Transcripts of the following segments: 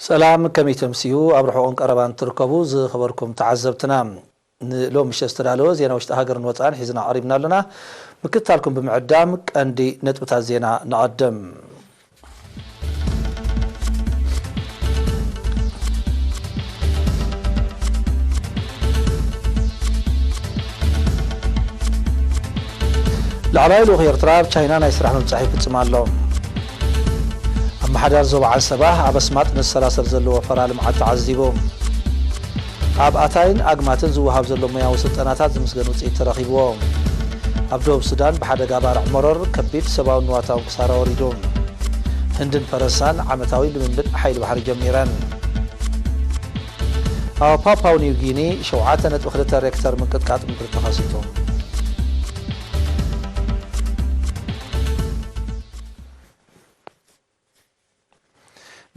ሰላም፣ ከመይ ተምስዩ? ኣብ ርሑቕን ቀረባን ትርከቡ ዝኸበርኩም ተዓዘብትና፣ ንሎሚ ምሸት ዝተዳለወ ዜና ውሽጢ ሃገርን ወጻእን ሒዝና ቀሪብና ኣለና። ምክትታልኩም ብምዕዳም ቀንዲ ነጥብታት ዜና ንቐድም። ላዕለዋይ ልኡኽ ኤርትራ ኣብ ቻይና ናይ ስራሕ ምብጻሕ ይፍጽም ኣሎ። ኣመሓዳር ዞባ ዓንሰባ ኣብ ኣስማጥ ንዝሰላሰል ዘሎ ወፈራ ልምዓት ተዓዚቡ። ኣብ ኣታይን ኣግማትን ዝወሃብ ዘሎ ሞያዊ ስልጠናታት ዝምስገን ውጽኢት ተረኺብዎ። ኣብ ደቡብ ሱዳን ብሓደጋ ባርዕ መሮር ከቢድ ሰብኣውን ንዋታውን ክሳራ ወሪዱ። ህንድን ፈረንሳን ዓመታዊ ልምምድ ሓይሊ ባሕሪ ጀሚረን። ኣብ ፓፓው ኒው ጊኒ ሸውዓተ ነጥቢ ክልተ ሬክተር ምንቅጥቃጥ ምድሪ ተኸሲቱ።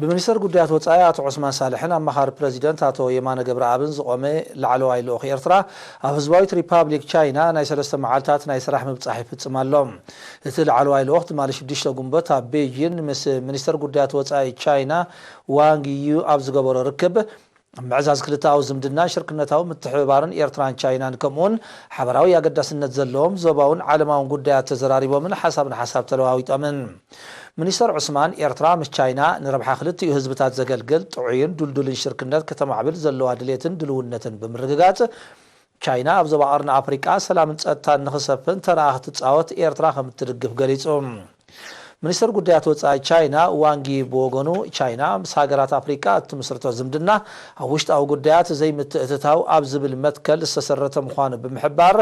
ብሚኒስተር ጉዳያት ወጻኢ ኣቶ ዑስማን ሳልሕን ኣማኻሪ ፕረዚደንት ኣቶ የማነ ገብረኣብን ዝቖመ ላዕለዋይ ልኡኽ ኤርትራ ኣብ ህዝባዊት ሪፓብሊክ ቻይና ናይ ሰለስተ መዓልታት ናይ ስራሕ ምብጻሕ ይፍጽም ኣሎ። እቲ ላዕለዋይ ልኡኽ ትማሊ ሽዱሽተ ጉንበት ኣብ ቤይጂን ምስ ሚኒስተር ጉዳያት ወጻኢ ቻይና ዋንግ ዩ ኣብ ዝገበሮ ርክብ፣ ምዕዛዝ ክልተኣዊ ዝምድና፣ ሽርክነታዊ ምትሕብባርን ኤርትራን ቻይናን፣ ከምኡውን ሓበራዊ ኣገዳስነት ዘለዎም ዞባውን ዓለማውን ጉዳያት ተዘራሪቦምን ሓሳብ ንሓሳብ ተለዋዊጦምን። ሚኒስተር ዑስማን፣ ኤርትራ ምስ ቻይና ንረብሓ ክልቲኡ ህዝብታት ዘገልግል ጥዑይን ድልዱልን ሽርክነት ከተማዕብል ዘለዋ ድሌትን ድልውነትን ብምርግጋጽ፣ ቻይና ኣብ ዞባ ቀርኒ ኣፍሪቃ ሰላምን ጸጥታን ንኽሰፍን ተራኣ ክትጻወት ኤርትራ ከም እትድግፍ ገሊጹ። ሚኒስተር ጉዳያት ወጻኢ ቻይና ዋንጊ ብወገኑ፣ ቻይና ምስ ሃገራት ኣፍሪቃ እትምስርቶ ዝምድና ኣብ ውሽጣዊ ጉዳያት ዘይምትእትታው ኣብ ዝብል መትከል ዝተሰረተ ምዃኑ ብምሕባር፣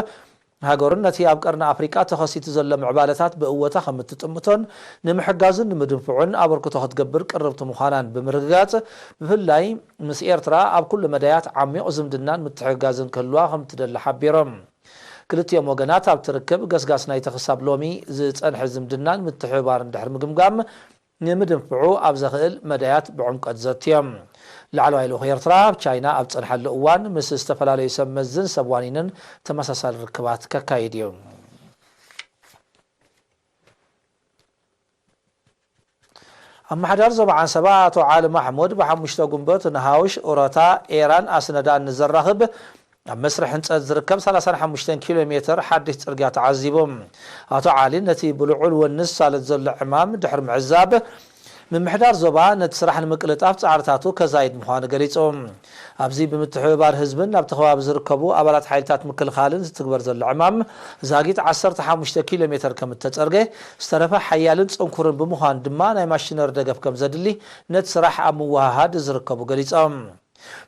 ሃገሩን ነቲ ኣብ ቀርኒ ኣፍሪቃ ተኸሲቱ ዘሎ ምዕባለታት ብእወታ ከም እትጥምቶን ንምሕጋዙን ንምድንፍዑን ኣበርክቶ ክትገብር ቅርብቲ ምዃናን ብምርግጋጽ፣ ብፍላይ ምስ ኤርትራ ኣብ ኩሉ መዳያት ዓሚቕ ዝምድናን ምትሕግጋዝን ክህልዋ ከም እትደሊ ሓቢሮም። ክልቲኦም ወገናት ኣብቲ ርክብ ገስጋስ ናይቲ ክሳብ ሎሚ ዝጸንሐ ዝምድናን ምትሕብባርን ድሕሪ ምግምጋም፣ ንምድንፍዑ ኣብ ዘኽእል መዳያት ብዕምቀት ዘትዮም። ላዕለዋይ ልኡኽ ኤርትራ ኣብ ቻይና ኣብ ዝጸንሓሉ እዋን፣ ምስ ዝተፈላለዩ ሰብ መዝን ሰብ ዋኒንን ተመሳሳሊ ርክባት ከካይድ እዩ። ኣመሓዳሪ ዞባ ዓንሰባ ኣቶ ዓሊ ማሕሙድ ብሓሙሽተ ጉንበት ንሃውሽ፣ ኡረታ፣ ኤራን ኣስነዳን ንዘራኽብ ኣብ መስርሕ ህንጸት ዝርከብ ሰላሳን ሓሙሽተን ኪሎ ሜትር ሓድሽ ጽርግያ ተዓዚቡ። ኣቶ ዓሊ ነቲ ብልዑል ወኒ ዝሳለጥ ዘሎ ዕማም ድሕሪ ምዕዛብ፣ ምምሕዳር ዞባ ነቲ ስራሕ ንምቅልጣፍ ጻዕርታቱ ከዛይድ ምዃኑ ገሊጹ። ኣብዚ ብምትሕብባር ህዝብን ኣብቲ ከባቢ ዝርከቡ ኣባላት ሓይልታት ምክልኻልን ዝትግበር ዘሎ ዕማም ዛጊት ዓሰርተ ሓሙሽተ ኪሎ ሜትር ከም እተጸርገ፣ ዝተረፈ ሓያልን ጽንኩርን ብምዃኑ ድማ ናይ ማሽነሪ ደገፍ ከም ዘድሊ ነቲ ስራሕ ኣብ ምውህሃድ ዝርከቡ ገሊጾም።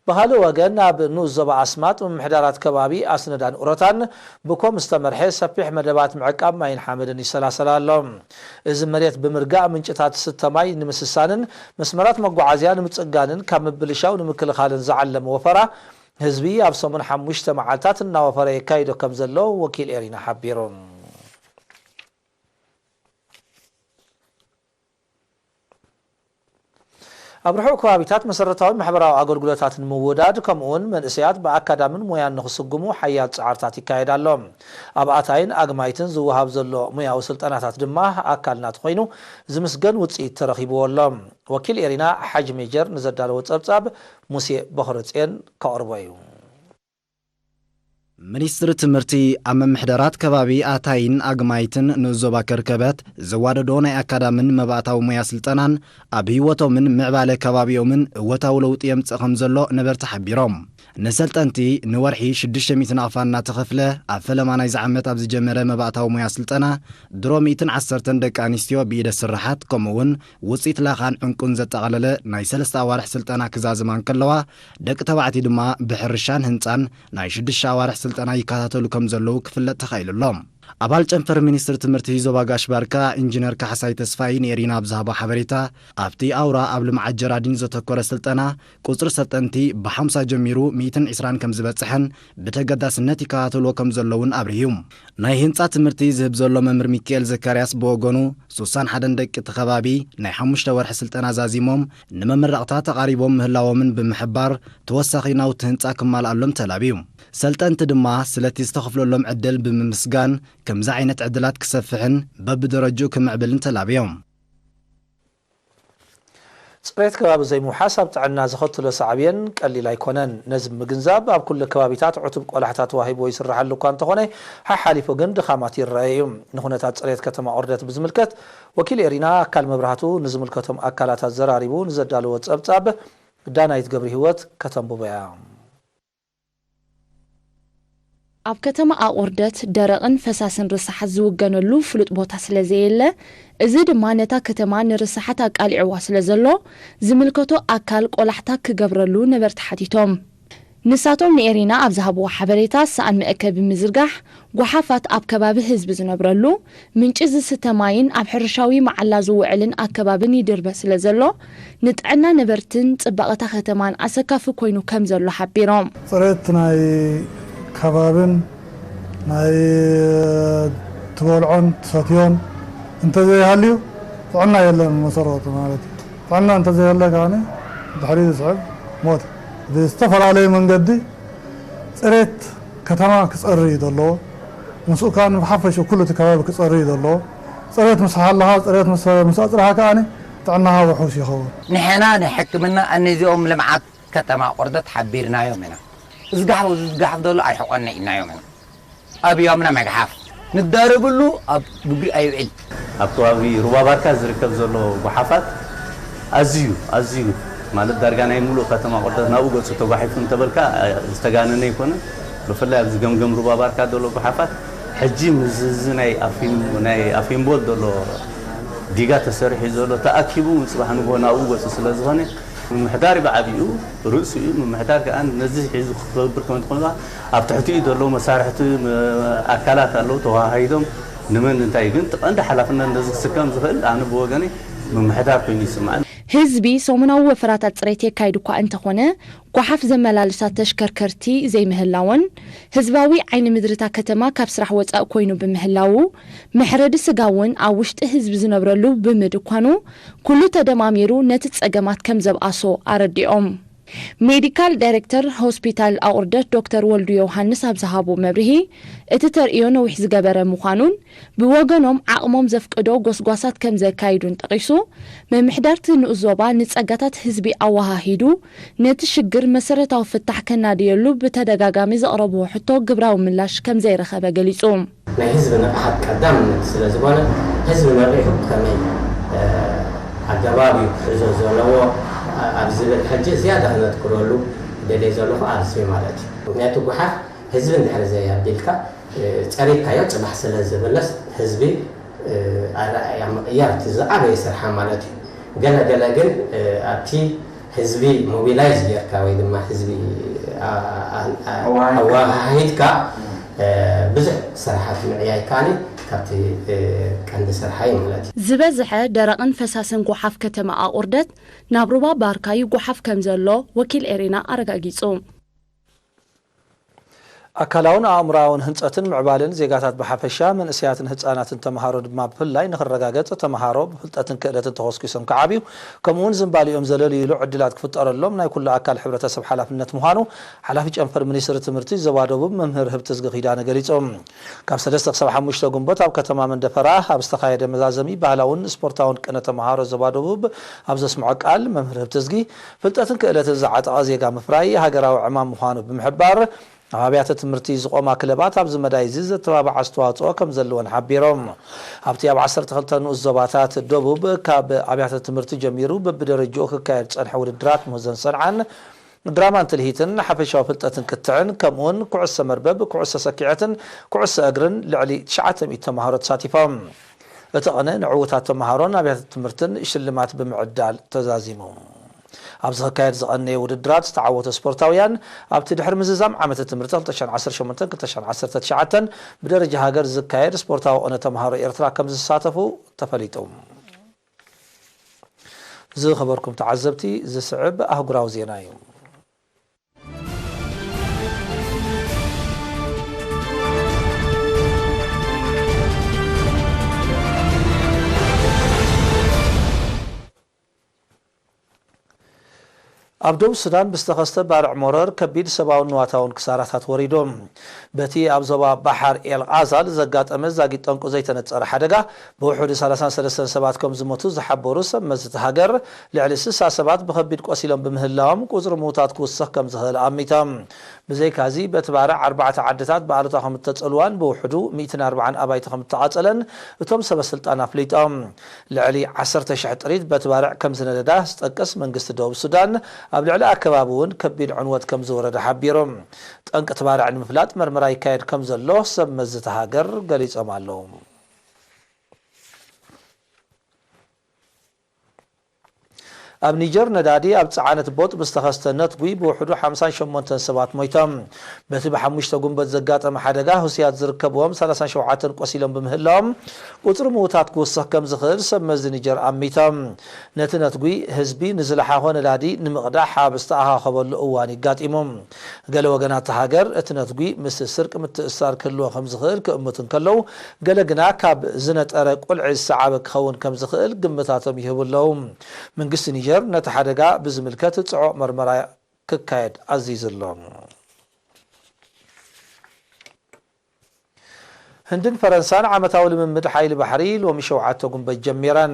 ብኻልእ ወገን፣ ኣብ ንኡስ ዞባ ኣስማጥ ምምሕዳራት ከባቢ ኣስነዳን ኡረታን ብኮም ዝተመርሐ ሰፊሕ መደባት ምዕቃብ ማይን ሓመድን ይሰላሰል ኣሎ። እዚ መሬት ብምርጋእ ምንጭታት ዝስተ ማይ ንምስሳንን መስመራት መጓዓዝያ ንምጽጋንን ካብ ምብልሻው ንምክልኻልን ዝዓለመ ወፈራ፣ ህዝቢ ኣብ ሰሙን ሓሙሽተ መዓልታት እናወፈረ የካይዶ ከም ዘሎ ወኪል ኤሪና ሓቢሩ። ኣብ ርሑቕ ከባቢታት መሰረታዊ ማሕበራዊ ኣገልግሎታት ንምውዳድ፣ ከምኡውን መንእሰያት ብኣካዳምን ሞያን ንኽስጉሙ ሓያል ጻዕርታት ይካየድ ኣሎ። ኣብ ኣታይን ኣግማይትን ዝወሃብ ዘሎ ሞያዊ ስልጠናታት ድማ ኣካል ናቱ ኮይኑ፣ ዝምስገን ውጽኢት ተረኺብዎ ኣሎ። ወኪል ኤሪና ሓጅ ሜጀር ንዘዳለዎ ጸብጻብ፣ ሙሴ በኽረጽዮን ከቕርቦ እዩ። ሚኒስትሪ ትምህርቲ፣ ኣብ ምምሕዳራት ከባቢ ኣታይን ኣግማይትን ንኡስ ዞባ ከርከበት ዘዋደዶ ናይ ኣካዳምን መባእታዊ ሞያ ስልጠናን ኣብ ህይወቶምን ምዕባለ ከባቢኦምን እወታዊ ለውጢ የምጽእ ከም ዘሎ ነበርቲ ሓቢሮም። ንሰልጠንቲ ንወርሒ ሽዱሽተ ሚእቲ ናቕፋ እናተኸፍለ ኣብ ፈለማ ናይዚ ዓመት ኣብ ዝጀመረ መባእታዊ ሞያ ስልጠና ድሮ ሚእትን ዓሰርተን ደቂ ኣንስትዮ ብኢደ ስራሓት ከምኡውን ውፅኢት ላኻን ዕንቁን ዘጠቓለለ ናይ ሰለስተ ኣዋርሕ ስልጠና ክዛዝማ እንከለዋ፣ ደቂ ተባዕትዮ ድማ ብሕርሻን ህንፃን ናይ ሽዱሽተ ኣዋርሕ ስልጠና ይከታተሉ ከም ዘለዉ ክፍለጥ ተኻኢሉ ኣሎ። ኣባል ጨንፈር ሚኒስትሪ ትምህርቲ ዞባ ጋሽ ባርካ ኢንጂነር ካሕሳይ ተስፋይ ንኤሪና ኣብ ዝሃቦ ሓበሬታ፣ ኣብቲ ኣውራ ኣብ ልምዓት ጀራዲን ዘተኮረ ስልጠና ቁፅሪ ሰልጠንቲ ብሓምሳ ጀሚሩ ሚእትን ዕስራን ከም ዝበፅሐን ብተገዳስነት ይከታተልዎ ከም ዘለውን ኣብርህዩ። ናይ ህንፃ ትምህርቲ ዝህብ ዘሎ መምህር ሚካኤል ዘካርያስ ብወገኑ፣ ሱሳን ሓደን ደቂ እቲ ከባቢ ናይ ሓሙሽተ ወርሒ ስልጠና ዛዚሞም ንመመረቕታ ተቓሪቦም ምህላዎምን ብምሕባር፣ ተወሳኺ ናውቲ ህንፃ ክማልኣሎም ተላብዩ። ሰልጠንቲ ድማ ስለቲ ዝተኸፍለሎም ዕድል ብምምስጋን፣ ከምዚ ዓይነት ዕድላት ክሰፍሕን በብደረጅኡ ክምዕብልን ተላብዮም። ጽሬት ከባቢ ዘይምውሓስ ኣብ ጥዕና ዘኸትሎ ሳዕቤን ቀሊል ኣይኮነን። ነዚ ብምግንዛብ ኣብ ኩሉ ከባቢታት ዕቱብ ቆላሕታ ተዋሂብዎ ይስርሓሉ እኳ እንተኾነ፣ ሓሓሊፉ ግን ድኻማት ይረኣይ እዩ። ንኹነታት ጽሬት ከተማ ኦርደት ብዝምልከት ወኪል ኤሪና ኣካል መብራህቱ ንዝምልከቶም ኣካላት ኣዘራሪቡ ንዘዳለዎ ጸብጻብ ዳናይት ገብረ ህይወት ከተንብቦ እያ። ኣብ ከተማ ኣቑርደት ደረቕን ፈሳስን ርሳሓት ዝውገነሉ ፍሉጥ ቦታ ስለ ዘየለ፣ እዚ ድማ ነታ ከተማ ንርሳሓት ኣቃሊዕዋ ስለ ዘሎ፣ ዝምልከቶ ኣካል ቆላሕታ ክገብረሉ ነበርቲ ሓቲቶም። ንሳቶም ንኤሪና ኣብ ዝሃብዎ ሓበሬታ፣ ሰኣን መእከቢ ምዝርጋሕ፣ ጓሓፋት ኣብ ከባቢ ህዝቢ ዝነብረሉ፣ ምንጪ ዝስተ ማይን ኣብ ሕርሻዊ መዓላ ዝውዕልን ኣከባብን ይድርበ ስለ ዘሎ፣ ንጥዕና ነበርትን ጽባቐ እታ ከተማን ኣሰካፊ ኮይኑ ከም ዘሎ ሓቢሮም። ጽሬት ናይ ከባብን ናይ ትበልዖን ትሰትዮን እንተዘይሃልዩ ጥዕና የለን መሰረቱ ማለት እዩ። ጥዕና እንተዘይሃለ ከኣ ድሕሪ ዝስዕብ ሞት ብዝተፈላለየ መንገዲ ጽሬት ከተማ ክጸሪ እዩ ዘለዎ። ምስኡ ከኣ ብሓፈሽ ኩሉ እቲ ከባቢ ክጸሪ እዩ ዘለዎ። ጽሬት ምስ ሃለኻ፣ ጽሬት ምስ፣ ምስ ኣጽረኻ ከኣ ጥዕናኻ ውሑስ ይኸውን። ንሕና ንሕክምና እነዚኦም ልምዓት ከተማ ቁርደት ሓቢርናዮም ኢና። ዝጋሕፉ ዝጋሕፍ ዘሎ ኣይሕቆና ኢልናዮም ኢና። ኣብዮምና መግሓፍ ንዳረግሉ ኣብ ግብሪ ኣይውዕል። ኣብ ከባቢ ሩባ ባርካ ዝርከብ ዘሎ ጓሓፋት ኣዝዩ፣ ኣዝዩ ማለት ዳርጋ ናይ ሙሉእ ከተማ ቁርደት ናብኡ ገጹ ተጓሒፉ እንተበልካ፣ እ፣ ዝተጋነነ ኣይኮነን። ብፍላይ ኣብዚ ገምገም ሩባ ባርካ ዘሎ ጓሓፋት ሕጂ ምስ እዚ ናይ ኣፊም-፣ ናይ ኣፊምቦል ዘሎ ዲጋ ተሰሪሑ ዘሎ ተኣኪቡ ጽባሕ ንግሆ ናብኡ ገጹ ስለ ዝኾነ፣ ምምሕዳር እዩ ብዓቢኡ ርእሱ እዩ። ምምሕዳር ከኣ ነዚ ሒዙ ክገብር ከም ዝኾነ ኣብ ትሕቲኡ ዘለዉ መሳርሕቲ፣ ም-፣ ኣካላት ኣለዉ ተዋሃሂዶም ንመን እንታይ ግን ቀንዲ ሓላፍነት ነዚ ክስከም ዝኽእል ኣነ ብወገነይ ምምሕዳር ኮይኑ ይስምዓኒ። ህዝቢ ሰሙናዊ ወፈራታት ጽሬት የካይድ እኳ እንተኾነ፣ ጓሓፍ ዘመላልሳ ተሽከርከርቲ ዘይምህላወን ህዝባዊ ዓይኒ ምድሪ እታ ከተማ ካብ ስራሕ ወጻእ ኮይኑ ብምህላዉ፣ መሕረዲ ስጋ እውን ኣብ ውሽጢ ህዝቢ ዝነብረሉ ብምድኳኑ፣ ኩሉ ተደማሚሩ ነቲ ጸገማት ከም ዘብኣሶ ኣረዲኦም። ሜዲካል ዳይሬክተር ሆስፒታል ኣቑርደት ዶክተር ወልዱ ዮውሃንስ ኣብ ዝሃቦ መብርሂ፣ እቲ ተርእዮ ነዊሕ ዝገበረ ምዃኑን ብወገኖም ዓቕሞም ዘፍቅዶ ጎስጓሳት ከም ዘካይዱን ጠቒሱ፣ ምምሕዳር እቲ ንኡስ ዞባ ንጸጋታት ህዝቢ ኣወሃሂዱ፣ ነቲ ሽግር መሰረታዊ ፍታሕ ከናድየሉ ብተደጋጋሚ ዘቕረብዎ ሕቶ ግብራዊ ምላሽ ከም ዘይረኸበ ገሊጹ። ናይ ህዝቢ ንቕሓት ቀዳምነት ስለ ዝኾነ፣ ህዝቢ ነቒሑ ብኸመይ፣ እ፣ ኣገባብ እዩ ክሕዞ ዘለዎ፣ እ፣ ኣብ ዝብል ሕጂ ዝያዳ ክነትኩረሉ ደልየ ዘለኹ ኣብዚ ማለት እዩ። ምኽንያቱ ጓሓፍ ህዝቢ እንድሕር ዘየቢልካ፣ እ፣ ጸሪግካዮ ጽባሕ ስለ ዝምለስ ህዝቢ፣ እ፣ ኣረኣእያ ምቕያር እቲ ዝዓበየ ስርሓ ማለት እዩ። ገለ ገለ ግን፣ እ፣ ኣብቲ ህዝቢ ሞቢላይዝ ጌርካ ወይ ድማ ህዝቢ ኣ-፣ ኣ-፣ ኣ-፣ ኣወሃሂድካ። ኣወሃሂድካ፣ እ፣ ብዙሕ ስራሓት ምዕያይ ከኣኒ ካብቲ፣ እ፣ ቀንዲ ስርሓ እዩ ማለት እዩ። ዝበዝሐ ደረቕን ፈሳስን ጓሓፍ ከተማ ኣቑርደት ናብ ሩባ ባርካ ይጓሓፍ ከም ዘሎ ወኪል ኤሪና ኣረጋጊጹ። ኣካላውን ኣእምሮኣውን ህንጸትን ምዕባለን ዜጋታት ብሓፈሻ፣ መንእሰያትን ህጻናትን ተመሃሮ ድማ ብፍላይ ንኽረጋገጽ፣ ተመሃሮ ብፍልጠትን ክእለትን ተኾስኲሶም ክዓብዩ፣ ከምኡ እውን ዝንባሊኦም ዘለልይሉ ዕድላት ክፍጠረሎም ናይ ኩሉ ኣካል ሕብረተሰብ ሓላፍነት ምዃኑ ሓላፊ ጨንፈር ሚኒስትሪ ትምህርቲ ዞባ ደቡብ መምህር ህብትዝጊ ኪዳነ ገሊጾም። ካብ ሰለስተ ክሳብ ሓሙሽተ ግንቦት ኣብ ከተማ መንደፈራ ኣብ ዝተኻየደ መዛዘሚ ባህላውን ስፖርታውን ቅነ ተመሃሮ ዞባ ደቡብ ኣብ ዘስምዖ ቃል፣ መምህር ህብትዝጊ፣ ፍልጠትን ክእለትን ዝዓጠቐ ዜጋ ምፍራይ ሃገራዊ ዕማም ምዃኑ ብምሕባር፣ ኣብ ኣብያተ ትምህርቲ ዝቖማ ክለባት ኣብዚ መዳይ እዚ ዘተባብዕ ኣስተዋፅኦ ከም ዘለወን ሓቢሮም። ኣብቲ ኣብ ዓሰርተ ክልተ ንኡስ ዞባታት ደቡብ ካብ ኣብያተ ትምህርቲ ጀሚሩ በብደረጅኡ ክካየድ ዝፀንሐ ውድድራት ምህዞን ሰንዓን፣ ድራማን ትልሂትን፣ ሓፈሻዊ ፍልጠትን ክትዕን፣ ከምኡውን ኩዕሶ መርበብ፣ ኩዕሶ ሰኪዐትን ኩዕሶ እግርን ልዕሊ ትሽዓተ ሚእቲ ተምሃሮ ተሳቲፎም። እቲ ቅነ ንዕዉታት ተምሃሮን ኣብያተ ትምህርትን ሽልማት ብምዕዳል ተዛዚሙ። ኣብዚ ክካየድ ዝቐነየ ውድድራት ዝተዓወቱ ስፖርታውያን፣ ኣብቲ ድሕሪ ምዝዛም ዓመተ ትምህርቲ ክልተ ሽሕን ዓሰርተ ሸሞንተን ክልተ ሽሕን ዓሰርተ ትሽዓተን ብደረጃ ሃገር ዝካየድ ስፖርታዊ ቅነ ተምሃሮ ኤርትራ ከም ዝሳተፉ ተፈሊጡ። ዝኸበርኩም ተዓዘብቲ፣ ዝስዕብ ኣህጉራዊ ዜና እዩ። ኣብ ደቡብ ሱዳን ብዝተኸስተ ባርዕ ሞረር ከቢድ ሰብኣውን ንዋታውን ክሳራታት ወሪዱ። በቲ ኣብ ዞባ ባሕር ኤል ቓዛል ዘጋጠመ ዛጊት ጠንቁ ዘይተነጸረ ሓደጋ ብውሑዱ ሰላሳን ሰለስተን ሰባት ከም ዝሞቱ ዝሓበሩ ሰብ መዚ እቲ ሃገር፣ ልዕሊ ስሳ ሰባት ብኸቢድ ቆሲሎም ብምህላዎም ቁጽሪ ምዉታት ክውስኽ ከም ዝኽእል ኣሚቶም። ብዘይካዚ በቲ ባርዕ ኣርባዕተ ዓድታት ብኣሉታ ከም እተጸልዋን ብውሑዱ ሚእትን ኣርባዓን ኣባይቲ ከም እተቓጸለን እቶም ሰበ ስልጣን ኣፍሊጦም። ልዕሊ ዓሰርተ ሽሕ ጥሪት በቲ ባርዕ ከም ዝነደዳ ዝጠቅስ መንግስቲ ደቡብ ሱዳን፣ ኣብ ልዕሊ ኣከባቢ እውን ከቢድ ዕንወት ከም ዝወረደ ሓቢሩ። ጠንቂ እቲ ባርዕ ንምፍላጥ መርመራ ይካየድ ከም ዘሎ ሰብ መዚ እቲ ሃገር ገሊጾም ኣለዉ። ኣብ ኒጀር ነዳዲ ኣብ ጸዓነት ቦጥ ብዝተኸስተ ነትጒ ብውሕዱ ሓምሳን ሸሞንተን ሰባት ሞይቶም። በቲ ብሓሙሽተ ጉንበት ዘጋጠመ ሓደጋ፣ ህሱያት ዝርከብዎም ሰላሳን ሸውዓተን ቆሲሎም ብምህላዎም፣ ቁጽሪ ምዉታት ክውስኽ ከም ዝኽእል ሰብ መዚ ኒጀር ኣሚቶም። ነቲ ነትጒ ህዝቢ ንዝለሓኾ ነዳዲ ንምቕዳሕ ኣብ ዝተኣኻኸበሉ እዋን ይጋጢሙ። ገለ ወገናት ሃገር እቲ ነትጒ ምስ ስርቂ ምትእስሳር ክህልዎ ከም ዝኽእል ክእምቱ እንከለዉ፣ ገለ ግና ካብ ዝነጠረ ቁልዒ ዝሰዓበ ክኸውን ከም ዝኽእል ግምታቶም ይህቡ ኣለዉ። መንግስቲ ኒጀር ነቲ ሓደጋ ብዝምልከት ጽዑቕ መርመራ ክካየድ ኣዚዙ ኣሎ። ህንድን ፈረንሳን ዓመታዊ ልምምድ ሓይሊ ባሕሪ ሎሚ ሸውዓተ ጉንበት ጀሚረን።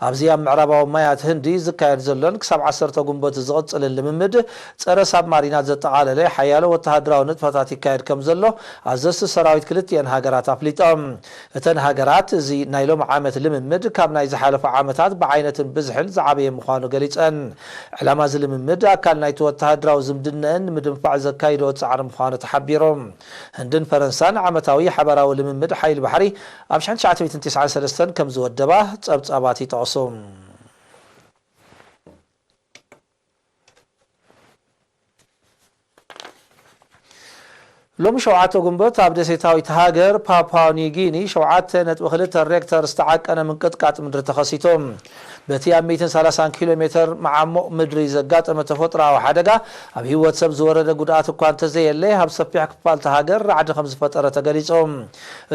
ኣብዚ ኣብ ምዕራባዊ ማያት ህንዲ ዝካየድ ዘሎን ክሳብ ዓሰርተ ጉንበት ዝቕጽልን ልምምድ ጸረ ሳብማሪናት ዘጠቓለለ ሓያሎ ወተሃደራዊ ንጥፈታት ይካየድ ከም ዘሎ ኣዘዝቲ ሰራዊት ክልቲኤን ሃገራት ኣፍሊጦም። እተን ሃገራት እዚ ናይ ሎሚ ዓመት ልምምድ ካብ ናይ ዝሓለፉ ዓመታት ብዓይነትን ብዝሕን ዝዓበየ ምዃኑ ገሊጸን። ዕላማ እዚ ልምምድ ኣካል ናይቲ ወተሃደራዊ ዝምድነአን ንምድንፋዕ ዘካይደኦ ጻዕሪ ምዃኑ ተሓቢሩ። ህንድን ፈረንሳን ዓመታዊ ሓባራዊ ልምምድ ሓይሊ ባሕሪ ኣብ ሽሕን ትሽዓተ ሚእትን ተስዓን ሰለስተን ከም ዝወደባ ጸብጻባት ይጠቕሱ። ሎሚ ሸውዓተ ጉንበት ኣብ ደሴታዊት ሃገር ፓፓ ኒው ጊኒ ሸውዓተ ነጥቢ ክልተ ሬክተር ዝተዓቀነ ምንቅጥቃጥ ምድሪ ተኸሲቱ። በቲ ኣብ ሚእትን ሰላሳን ኪሎ ሜተር መዓሙቕ ምድሪ ዘጋጠመ ተፈጥሮኣዊ ሓደጋ ኣብ ህይወት ሰብ ዝወረደ ጉድኣት እኳ እንተዘየለ፣ ኣብ ሰፊሕ ክፋል እታ ሃገር ራዕዲ ከም ዝፈጠረ ተገሊጹ።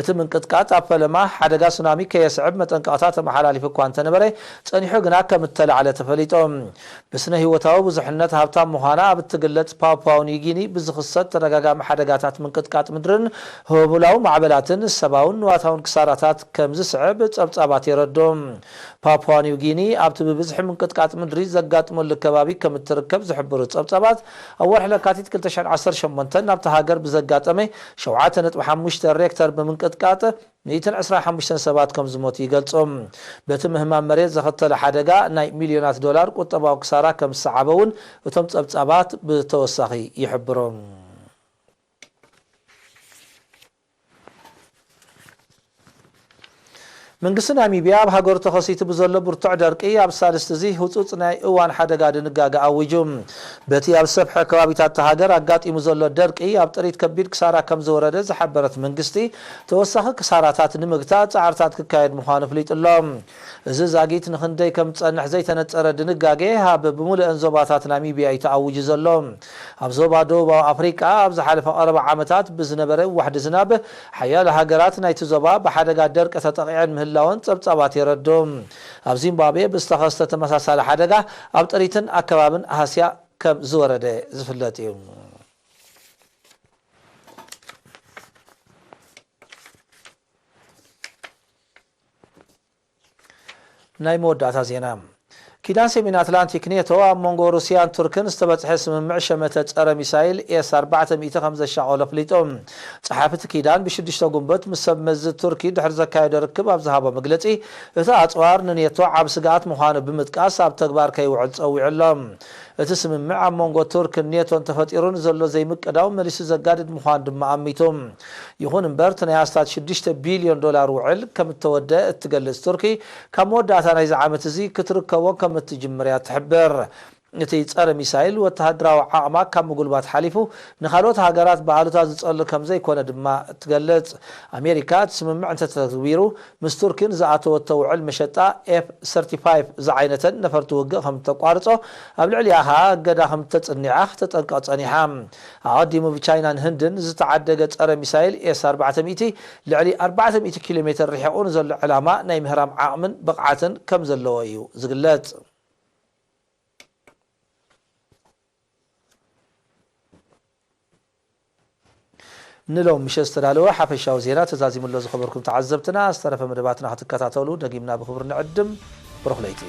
እቲ ምንቅጥቃጥ ኣብ ፈለማ ሓደጋ ሱናሚ ከየስዕብ መጠንቀቕታ ተመሓላሊፉ እኳ እንተነበረ፣ ጸኒሑ ግና ከም እተላዕለ ተፈሊጡ። ብስነ ህይወታዊ ብዙሕነት ሃብታም ምዃና ኣብ እትግለጽ ፓፑዋ ኒው ጊኒ ብዝኽሰት ተደጋጋሚ ሓደጋታት ምንቅጥቃጥ ምድርን ህቦብላዊ ማዕበላትን ሰብኣውን ንዋታውን ክሳራታት ከም ዝስዕብ ጸብጻባት የረዱ። ፓፑዋ ኒው ጊኒ ኣብቲ ብብዝሒ ምንቅጥቃጥ ምድሪ ዘጋጥመሉ ከባቢ ከም እትርከብ ዝሕብሩ ጸብጻባት፣ ኣብ ወርሒ ለካቲት ክልተ ሽሕን ዓሰርተ ሸሞንተን ናብቲ ሃገር ብዘጋጠመ ሸውዓተ ነጥቢ ሓሙሽተ ሬክተር ብምንቅጥቃጥ ሚእትን ዕስራን ሓሙሽተን ሰባት ከም ዝሞቱ ይገልጹ። በቲ ምህማም መሬት ዘኸተለ ሓደጋ ናይ ሚልዮናት ዶላር ቁጠባዊ ክሳራ ከም ዝሰዓበ እውን እቶም ጸብጻባት ብተወሳኺ ይሕብሩ። መንግስቲ ናሚብያ ኣብ ሃገሩ ተኸሲቱ ብዘሎ ብርቱዕ ደርቂ ኣብ ሳልስቲ እዚ ህጹጽ ናይ እዋን ሓደጋ ድንጋገ ኣዊጁ። በቲ ኣብ ሰፍሐ ከባቢታት እታ ሃገር ኣጋጢሙ ዘሎ ደርቂ ኣብ ጥሪት ከቢድ ክሳራ ከም ዝወረደ ዝሓበረት መንግስቲ፣ ተወሳኺ ክሳራታት ንምግታእ ጻዕርታት ክካየድ ምዃኑ ኣፍሊጡ ኣሎ። እዚ ዛጊት ንኽንደይ ከም ዝጸንሕ ዘይተነጸረ ድንጋጌ ኣብ ብምሉአን ዞባታት ናሚብያ እዩ ተኣዊጁ ዘሎ። ኣብ ዞባ ደቡባዊ ኣፍሪቃ ኣብ ዝሓለፈ ቀረባ ዓመታት ብዝነበረ ዋሕዲ ዝናብ ሓያሎ ሃገራት ናይቲ ዞባ ብሓደጋ ደርቂ ተጠቒዐን ምህላወን ጸብጻባት የረዱ። ኣብ ዚምባብዌ ብዝተኸስተ ተመሳሳሊ ሓደጋ ኣብ ጥሪትን ኣከባብን ሃስያ ከም ዝወረደ ዝፍለጥ እዩ። ናይ መወዳእታ ዜና። ኪዳን ሰሜን ኣትላንቲክ ኔቶ ኣብ መንጎ ሩስያን ቱርክን ዝተበጽሐ ስምምዕ ሸመተ ጸረ ሚሳይል ኤስ ኣርባዕተ ሚእቲ ከም ዘሻቐሎ ኣፍሊጡ። ጸሓፊ እቲ ኪዳን ብሽዱሽተ ጉንበት ምስ ሰብ መዚ ቱርኪ ድሕሪ ዘካየዶ ርክብ ኣብ ዝሃቦ መግለጺ፣ እቲ ኣጽዋር ንኔቶ ዓብ ስግኣት ምዃኑ ብምጥቃስ ኣብ ተግባር ከይውዕል ጸዊዑ ኣሎ። እቲ ስምምዕ ኣብ መንጎ ቱርክን ኔቶን ተፈጢሩ ንዘሎ ዘይምቅዳው መሊሱ ዘጋድድ ምዃኑ ድማ ኣሚቱ። ይኹን እምበር፣ እቲ ናይ ኣስታት ሽዱሽተ ቢልዮን ዶላር ውዕል ከም እተወደአ እትገልጽ ቱርኪ፣ ካብ መወዳእታ ናይዚ ዓመት እዚ ክትርከቦ ከም እትጅምር እያ ትሕብር። እቲ ጸረ ሚሳይል ወተሃደራዊ ዓቕማ ካብ ምጉልባት ሓሊፉ፣ ንኻልኦት ሃገራት ብኣሉታ ዝጸሉ ከም ዘይኮነ ድማ ትገልጽ። ኣሜሪካ፣ እቲ ስምምዕ እንተተግቢሩ፣ ምስ ቱርኪን ዝኣተወቶ ውዕል መሸጣ ኤፍ ሰርቲፋይቭ ዝዓይነተን ነፈርቲ ውግእ ከም እተቋርጾ፣ ኣብ ልዕሊኣ ኸኣ እገዳ ከም እተጽንዓ ክተጠንቅቕ ጸኒሓ። ኣቐዲሙ ብቻይናን ህንድን ዝተዓደገ ጸረ ሚሳይል ኤስ ኣርባዕተ ሚእቲ ልዕሊ ኣርባዕተ ሚእቲ ኪሎ ሜትር ርሒቑ ንዘሎ ዕላማ ናይ ምህራም ዓቕምን ብቕዓትን ከም ዘለዎ እዩ ዝግለጽ። ንሎም ምሸት ዝተዳለወ ሓፈሻዊ ዜና ተዛዚሙ ኣሎ። ዝኸበርኩም ተዓዘብትና፣ ዝተረፈ መደባትና ክትከታተሉ ደጊምና ብኽብሪ ንዕድም። ብሩኽ ለይቲ።